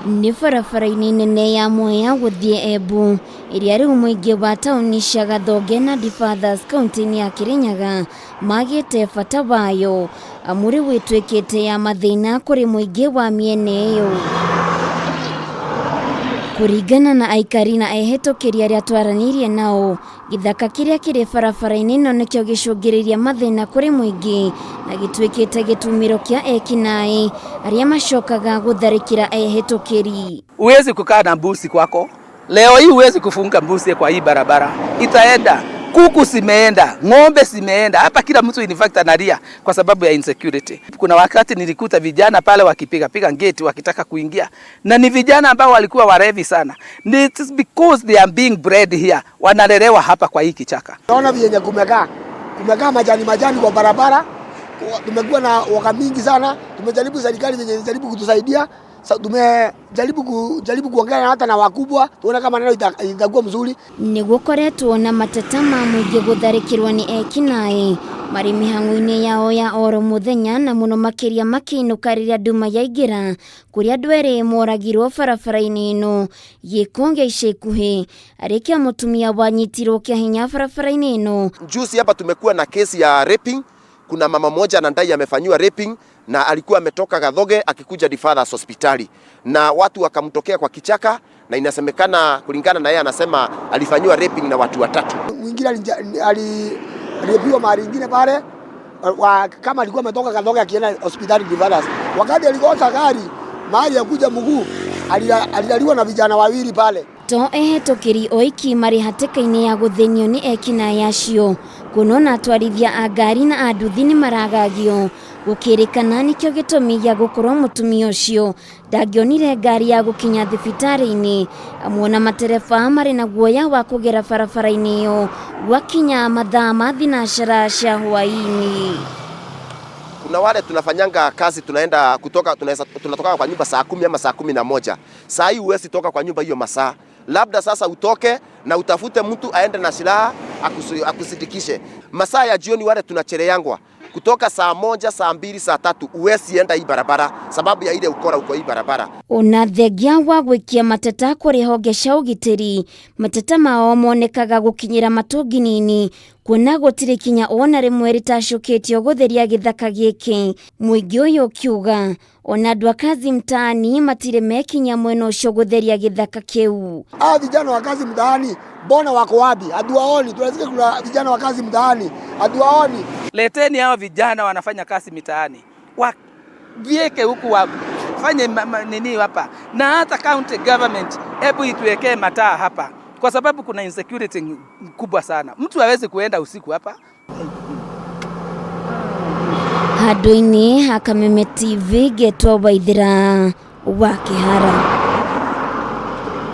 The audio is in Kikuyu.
Nĩ barabara-inĩ nene ya Mwea gũthiĩ Embu, ĩrĩa rĩu mũingĩ wa taũni cia Gathonge na Difathers kaunti-inĩ ya Kĩrĩnyaga magĩte bata wayo, amu rĩu ĩtuĩkĩte ya mathĩna kũrĩ mũingĩ wa mĩena ĩyo. Kũringana na aikari na ehĩtũkĩri arĩa twaranĩirie nao, Gĩthaka kĩrĩa kĩrĩ barabara-inĩ ĩno nĩkĩo gĩcũngĩrĩirie mathĩna kũrĩ mũingĩ na gĩtuĩkĩte gĩtumĩro kĩa ekinaĩ arĩa macokaga gũtharĩkĩra ehĩtũkĩri. Huwezi kukaa na mbuzi kwako leo hii, huwezi kufunga mbuzi kwa hii barabara, itaenda kuku zimeenda, ng'ombe zimeenda hapa, kila mtu in fact analia kwa sababu ya insecurity. Kuna wakati nilikuta vijana pale wakipiga piga gate wakitaka kuingia, na ni vijana ambao walikuwa warevi sana. It is because they are being bred here, wanalelewa hapa kwa hii kichaka. Naona vyenye kumekaa kumekaa majani majani kwa barabara, tumekuwa na waka mingi sana. Tumejaribu serikali vyenye inajaribu kutusaidia, tumejaribu kujaribu kuongea hata na wakubwa tuone kama neno itakuwa mzuri. Nĩ gũkoretwo na mateta ma mũingĩ gũtharĩkĩrwo nĩ ekinaĩ marĩ mĩhang'o-inĩ yao ya oro mũthenya na mũno makĩria makĩinũka rĩrĩa nduma yaingĩra kũrĩa andũ erĩ moragirwo barabara-inĩ ĩno. Gĩko gĩa ica ikuhĩ arĩ kĩa mũtumia wanyitirwo kĩa hinya barabara-inĩ ĩno. Juzi hapa tumekuwa na kesi ya raping. Kuna mama moja anadai amefanyiwa raping na alikuwa ametoka Gathoge akikuja Difathers hospitali na watu wakamtokea kwa kichaka, na inasemekana kulingana na yeye anasema alifanyiwa raping na watu watatu. Mwingine alipigwa mahali ingine pale kama alikuwa ametoka Gathoge akienda hospitali Difathers. Wakati alikosa gari mahali ya kuja mguu, alilaliwa na vijana wawili pale. To ehĩtũkĩri oiki marĩ hatĩka-inĩ ya gũthĩnio nĩ ekinaĩ acio, kuona ona atwarithia a ngari na a nduthi nĩ maragagio gũkĩrĩkana nĩkĩo gĩtũmi gĩa gũkorwo mũtumia ũcio ndangĩonire ngari ya gũkinya thibitarĩ-inĩ, amu ona matereba marĩ na guoya wa kũgera barabara-inĩ ĩyo gwakinya mathaa ma thinacara cia hwaĩ-inĩ. Kuna wale tunafanyanga kazi, tunaenda kutoka, tunatoka kwa nyumba saa 10 ama saa 11. Saa hii huwezi toka kwa nyumba hiyo masaa, labda sasa utoke na utafute mtu aende na silaha akusindikishe. Masaa ya jioni wale tunachelewangwa kutoka saa 1, saa 2, saa 3, huwezi enda hii barabara sababu ya ile ukora uko hii barabara. Ona thengia wa gwĩkia mateta kũrĩ honge cia ũgitĩri, mateta mao monekaga gũkinyĩra matũnginini kuona gũtirĩ kinya ona rĩmwe rĩtacũkĩtio gũtheria gĩthaka gĩkĩ. Mũingĩ ũyũ ũkiuga ona andũ a kazi mtaani matirĩ mekinya mwena ũcio gũtheria gĩthaka kĩu. Hawa vijana wa kazi mtaani mbona wako wapi? Hatuwaoni. Tunasikia kuna vijana wa kazi mtaani, hatuwaoni. Leteni hao vijana wanafanya kazi mitaani, wavieke huku wafanye nini hapa, na hata county government hebu ituwekee mataa hapa, kwa sababu kuna insecurity kubwa sana. Mtu hawezi kuenda usiku hapa. Handũ-inĩ ha Kameme TV ngetwo Waithĩra wa Kĩhara.